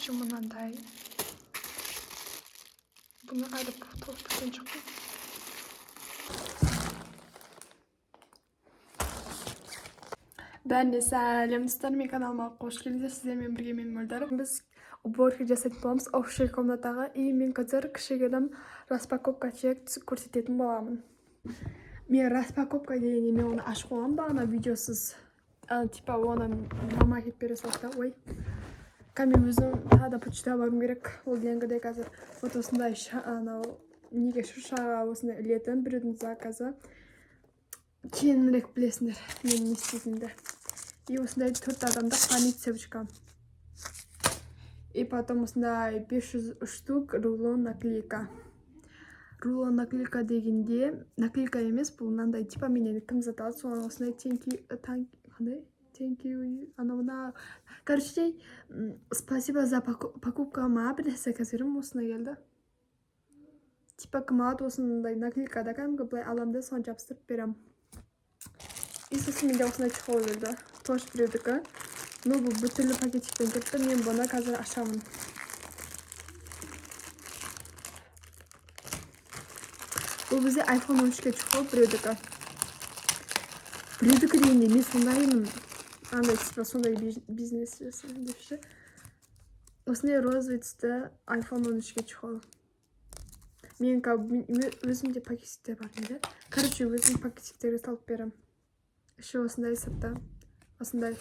Короче, мынандай. Бұны әлі толық біткен жоқпын. Бәріне сәлем, достар, мен каналыма қош келдіңіздер. Сіздермен бірге мен, Мөлдір. Біз уборка жасайтын боламыз общий комнатаға, и мен қазір кішігірім распаковка чек көрсететін боламын. Мен распаковка дегенде, мен оны ашып қойғанмын бағана видеосыз. Типа оны мама әкеліп бере салды да. Ой, қазір мен өзім тағы да почтаға баруым керек. Ол Ленгіде қазір. Вот осындай анау неге, шыршаға осындай ілетін, біреудің заказы. Кейінірек білесіңдер мен не істейтінімді. И осындай төрт адамдық память цепочка, и потом осындай 500 штук рулон наклейка. Рулон наклейка дегенде наклейка емес, бұл мынандай, типа менен кім зат алады, соған осындай thank you, қандай thank you, анау мынау, короче, спасибо за покупка ма, бір нәрсе. Қазір осындай келді. Типа кім алады, осындай наклейкада кәдімгі былай аламын да, соны жабыстырып беремін. И сосын менде осындай чехол келді, тоже біреудікі, но бұл бүтүрлі пакетикпен келіпті. Мен бұны қазір ашамын. Бұл бізде iPhone 13-ке чехол, біреудікі. Біреудікі дегенде мен сондаймын, андай типа сондай бизнес жасаймын деп ше. Осындай розовый түсті iPhone 13-ке чехол. Мен өзімде пакетиктер бар менде. Короче, өзім пакетиктерге салып беремін. Іші осындай, сырты осындай.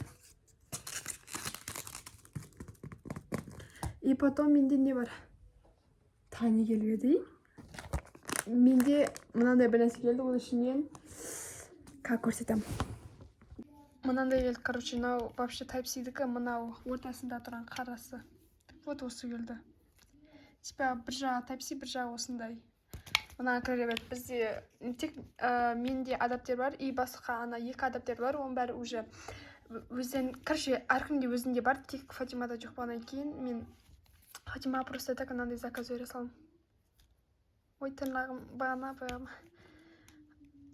И потом менде не бар? Тағы не келіп еді? Менде мынандай бір нәрсе келді. Ол ішінен как көрсетемін. Мынандай келді. Короче, мынау вообще Type C-дікі, мынау ортасында тұрған қарасы. Вот осы келді. Типа бір жағы Type C, бір жағы осындай. Мына кіре. Бізде тек менде адаптер бар и басқа ана екі адаптер бар, оның бәрі уже өзден. Короче, әркімде өзінде бар, тек Фатимада жоқ болғаннан кейін мен Фатимаға просто так мынандай заказ бере салдым. Ой, тырнағым бағана баяғы.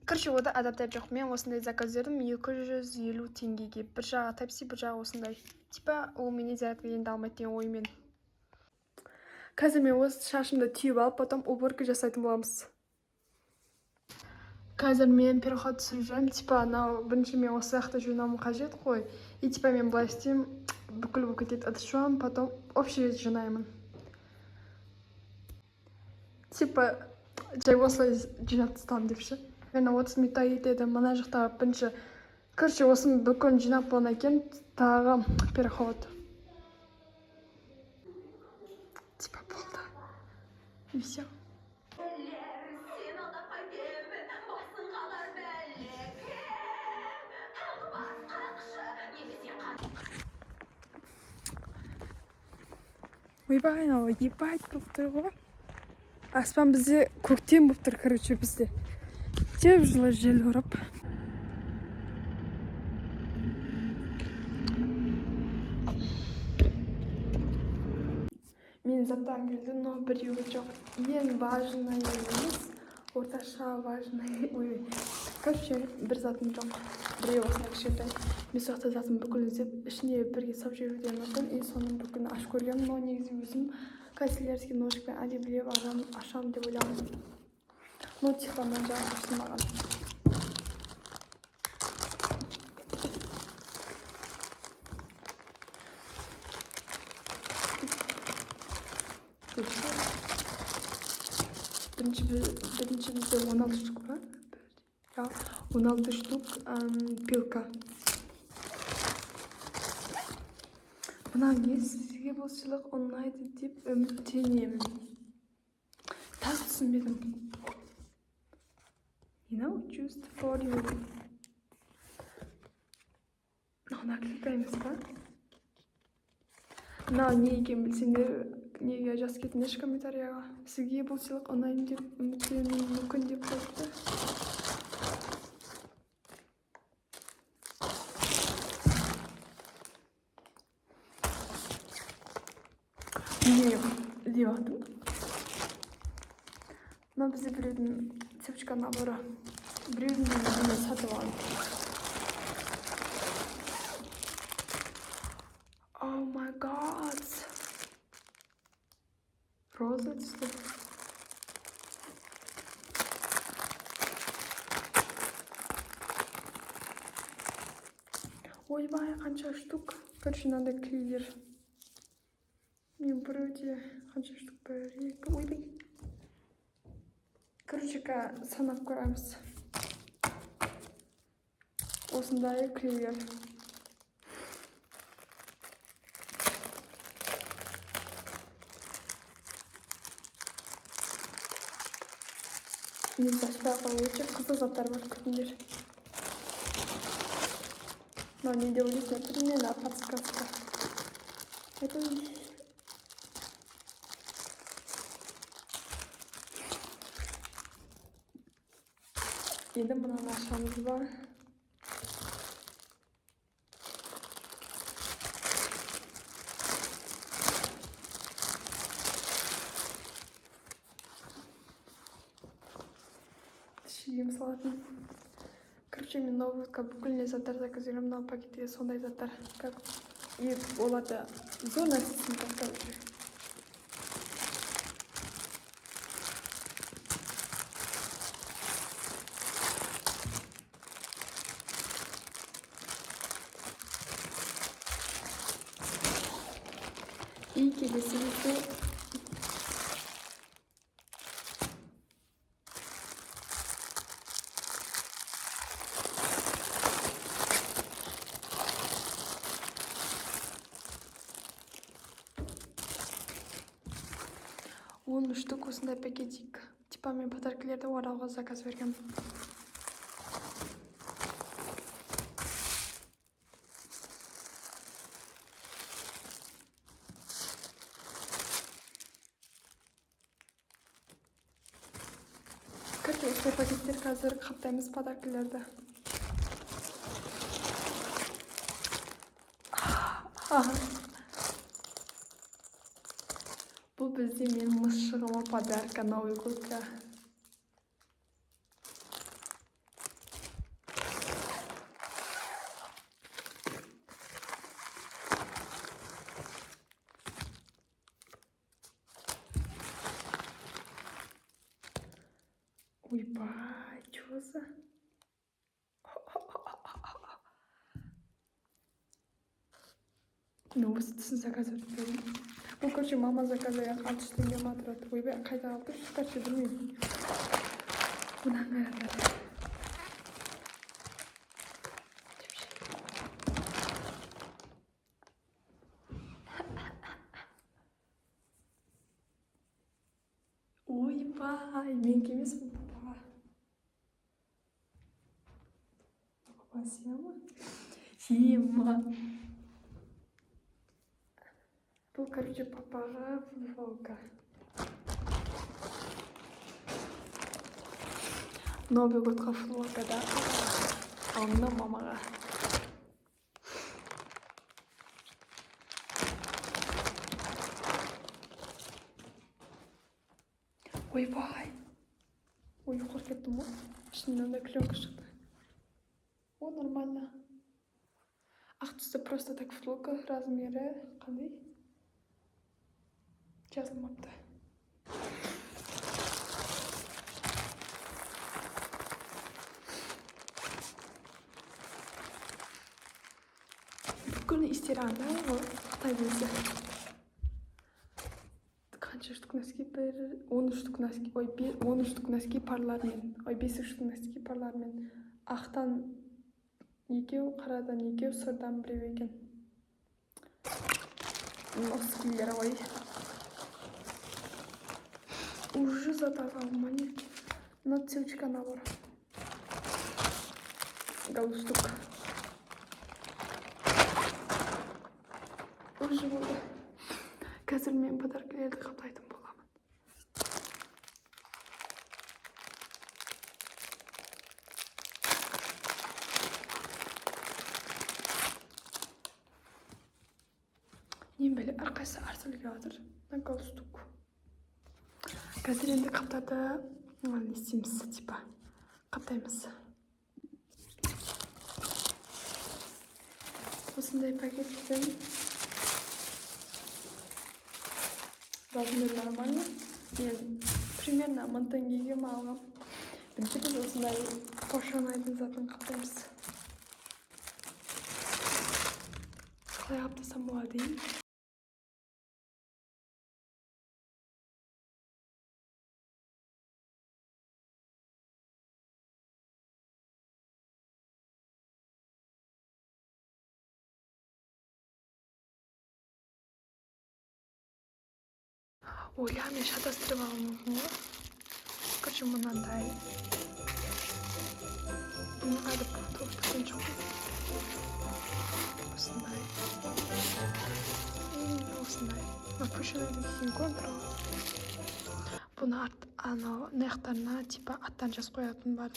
Короче, ода адаптер жоқ. Мен осындай заказ бердім 250 теңгеге. Бір жағы Type C, бір жағы осындай. Типа ол менен зарядка енді алмайды деген оймен. Қазір мен осы шашымды түйіп алып, потом уборка жасайтын боламыз. Қазір мен переход түсіріп жүрмін. Типа анау бірінші мен осы жақта жинауым қажет қой. И типа мен былай істеймін, бүкіл болып кетеді. Ыдыс жуамын, потом общий жинаймын. Типа жай осылай жинап тастадым деп ше. Примерно 30 минуттай кетеді. Мына жақта бірінші, короче, осыны бүкілін жинап болғаннан кейін тағы переход. Типа болды. И все. Сен алдап қайтемін, басың қалар бәлеке. Тағы бас қақшы немесе Ойбай, анау ебать болып тұр ғой. Аспан бізде көктем болып тұр, короче, бізде. Жеп жылы жел ұрып. Менің заттарым келді, но біреуі жоқ. Ең важный емес, орташа важный. Ой, короче, бір затым жоқ. Біреуі осындай кішкентай. Мен сол жақта затым бүкіл іздеп, ішіне бірге салып жіберуі мүмкін. И соның бүкілін ашып көргенмін, но негізі өзім канцелярский ножикпен әдемілеп ашамын деп ойлағанмын. Но типа мына жағы ашылмаған. Бірінші бізде 16 штук па? Ja, 16 штук пилка. Мына не? Сізге бұл сыйлық ұнайды деп үміттенемін. Тағы түсінбедім. You know, just for you. Мынау наклейка емес па? Мынау не екенін білсеңдер, неге жазып кетіңдерші комментарияға. Сізге бұл сыйлық ұнайды деп үміттенуім мүмкін деп қойыпты. Не деп алдым? Мынау бізде біреудің цепочка наборы. Біреудің дегенде, сатып алдым. Oh my God. Роза түсті. Ойбай, қанша штук. Короче, мынандай клейлер. Мен біреуде қанша штук, бір, екі, ойбай. Короче, санап көреміз. Осындай клейлер. Негізі ашпай ақ қояйын, өте қызық заттар бар, күтіңдер. Мынау не деп ойлайсыңдар? Примерно подсказка. Это енді мынаны ашамыз ба? Шием салатын. Короче, мен Новый годқа бүкіл не заттар заказ беремін, мынау пакетте сондай заттар. Как и оларды зор нәрсесін, короче. И келесі бізде 10 штук осындай пакетик. Типа мен подаркілерді орауға заказ бергенмін. Короче, осындай пакеттер қазір қаптаймыз подаркілерді. Аха. Бұл бізде менің мысығыма подарка Новый годқа. Ойбай, чё за? Мен осы түсін заказ бердім. Бұл, короче, мама заказ берген, 600 теңге ма тұрады. Ойбай, қайда алып тұр? Короче, білмеймін. Мынаны қараңдар. Ойбай, менікі емес бұл, папаға. Папа сия ма? Сима. Бұл, короче, папаға футболка. Новый годқа футболка да. Ал мына мамаға. Ойбай. Ой, қорқып кеттім ғой. Ішінен мынандай пленка шықты. О, нормально. Ақ түсті просто так футболка, размері қандай? Жазылмапты. Бүкіл істері андай ғой, қытай өзі. Қанша штук носки? Бір, 10 штук носки, ой, 10 штук носки парлармен, ой, 5 штук носки парлармен. Ақтан екеу, қарадан екеу, сырдан біреу екен. Носкилер ғой. Уже заказал мне. На цветочка набор. Галстук. Уже болды. Қазір мен подаркілерді қаптайтын боламын. Не біле, әрқайсысы әртүрлі келіп жатыр. Мына галстук. Қазір енді қаптарды не істейміз, типа қаптаймыз. Осындай пакеттен Размер нормально. Мен примерно 1000 теңгеге ма алғам. Бірінші біз осындай қошанайдың затын қаптаймыз. Қалай қаптасам болады деймін. Ойла, мен шатастырып алуым мүмкін ғой. Короче, мынандай. Бұны әлі толық біткен жоқ қой. Осындай. И осындай. Мына пушинайдың киген контур. Бұны анау мына типа аттан жазып қоятын бар.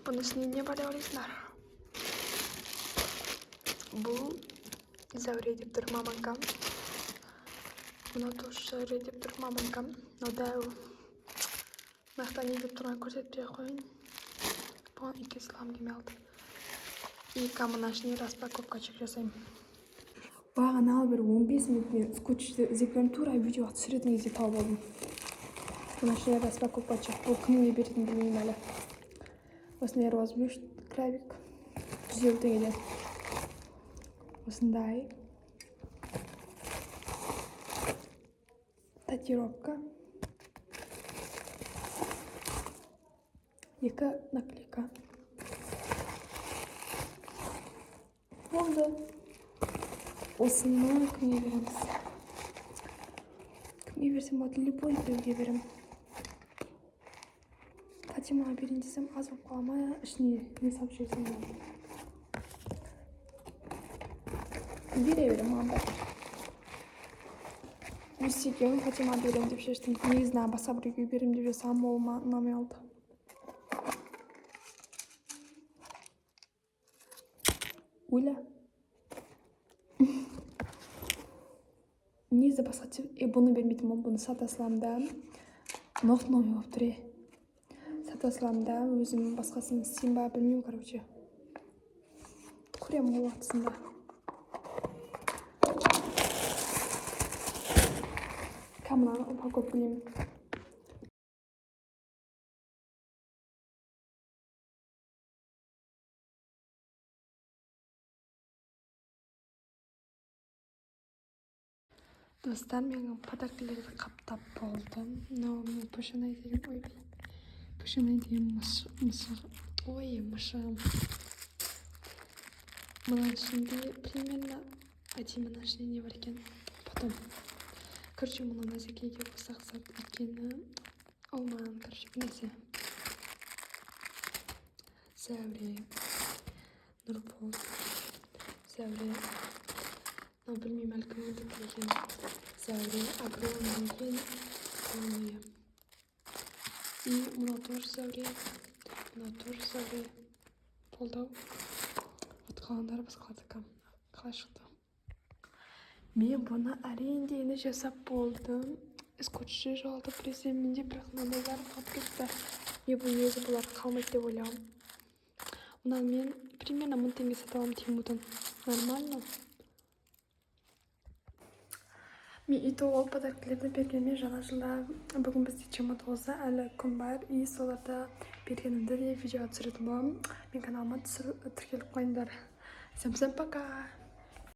Бұның ішінде не бар деп ойлайсыңдар? Бұл Зәуре деп тұр маманкам. Мынау тоже Зәуре деп тұр маманкам. Мынау дәу. Мына жақта не деп тұрғанын көрсетпей ақ қояйын. Бұған үйге салғым келмей қалды. И мына ішіне распаковка чек жасаймын. Бағана бір 15 минут мен скотчты іздеп көрдім, тура видеоға түсіретін кезде тауып алдым. Мына ішіне распаковка чек. Бұл кімге беретінін білмеймін әлі. Осындай розовый крабик 150 теңгеден. Осындай татуировка, 2 наклейка. Болды. Осыны кімге береміз? Кімге берсем болады? Любой біреуге беремін. Фатимаға берейін десем аз болып қала ма? Ішіне не салып жіберсем болады? Бере беремін маған бәрібір. Осы екеуін Фатимаға беремін деп шештім. Негізі басқа біреуге беремін деп жасағанмын, ол маған ұнамай қалды. Ойла. Негізі басқа бұны бермейтін болдым, бұны сата саламын да. Новый болып тұр, е. Сата саламын да, өзім басқасын істеймін ба, білмеймін, короче. Көремін ол уақытысында. Мынаны упаковкалаймын. Достар, менің подаркілерді қаптап болдым. Мынау менің пушинай деген, ой, пушинай деген мысық, ой, мышығым. Мынаның ішінде примерно, айтайын, мынаның ішінде не бар екен? Потом. Короче, мына Назекеге қосақ зат, өйткені ол маған, короче, бір нәрсе. Зәуре, Нұрбол, Зәуре. Мынау білмеймін әлі кімдікі екенін. Зәуре, огромный екен, огромный. И мынау тоже Зәуре, мынау тоже Зәуре. Болды ау. Вот қалғандары басқалардікі. Қалай шықты? Мен бұны әрең дегенде жасап болдым. Скотчы жоғалтып біресе менде, бірақ мынандайлар қалып кетті. Мен бұл негізі бұлар қалмайды деп ойлағанмын. Мынаны мен примерно 1000 теңге сатып аламын Темудан. Нормально. Мен үй ол подаркілерді бергенмен жаңа жылда бүгін бізде 29-да әлі күн бар. И соларды бергенімді де видеоға түсіретін боламын. Мен каналыма тіркеліп қойыңдар. Всем-всем пока!